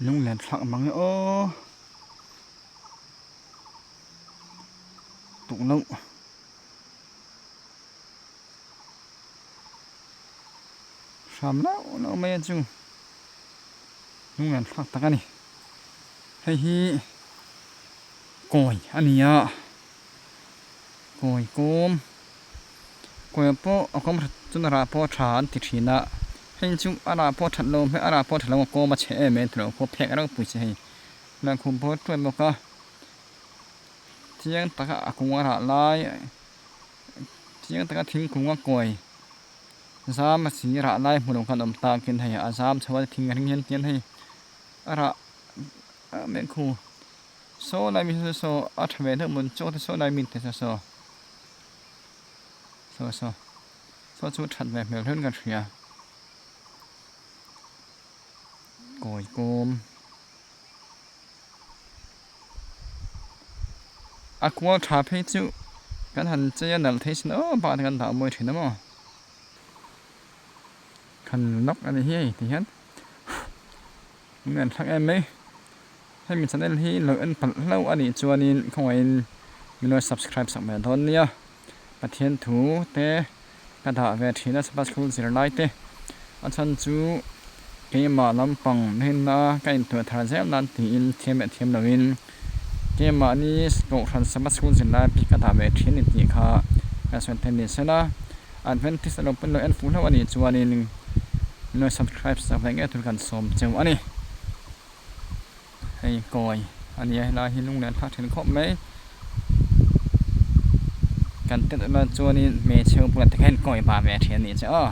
Lunglen thlak mang e aw. Tuk loh. Hram lauh lauh mai a chu. Lunglen thlak tak a ni. Hei hi kawi a ni a. Kawi kawm. Kawi pawh a kawm that chuan a rah pawh a tha an ti thin a. Hei chu a rah pawh a that lo hmel a rah pawh a tha lo a kawm a chhe em em tilo khaw phek ropui che hei. Lehkhabu pawh a tuai bawk a. Chiang taka a kung a rah lai chiang taka thingkung a kawi zam a si rah lai hmu lo khan awm takin hei a zam chho a thing a hring hian tian hei a rah a meh khu saw lai mi saw saw a tha ve deuh mawn chaw te saw lai mi te saw saw saw saw saw chu that ve hmel hleuhin ka hria kawi kawm. A kual tha phei chu kan han chei a nalh thei sin aw bak te kan dah mawi thin a maw kan lawk a ni hi hei ti hian min rawn thlak em mai hemi channel hi lo en palh hlauh a nih chuanin khawngaihin min rawn subscribe sak mai dawn nia Pathian thu te ka dah ve thin a sabbath school zirlai te a chhan chu keimah lampang rinna ka intuah thar zel nan tiin thiam leh thiam loin keimahni kohhran sabbath school zirlai bik ka dah ve thin ni tih kha ka sawi thei ni sela Adventist alo pawn lo en fuh hlauh a nih chuanin min lo subscribe sak ve ngei tur kan sawm cheu a ni hei kawi a nia helai hi lung lian thlak thin khawp mai kan tet ula chuanin hmeichhe bulah te khan kawi va ve thin a nih chu aw.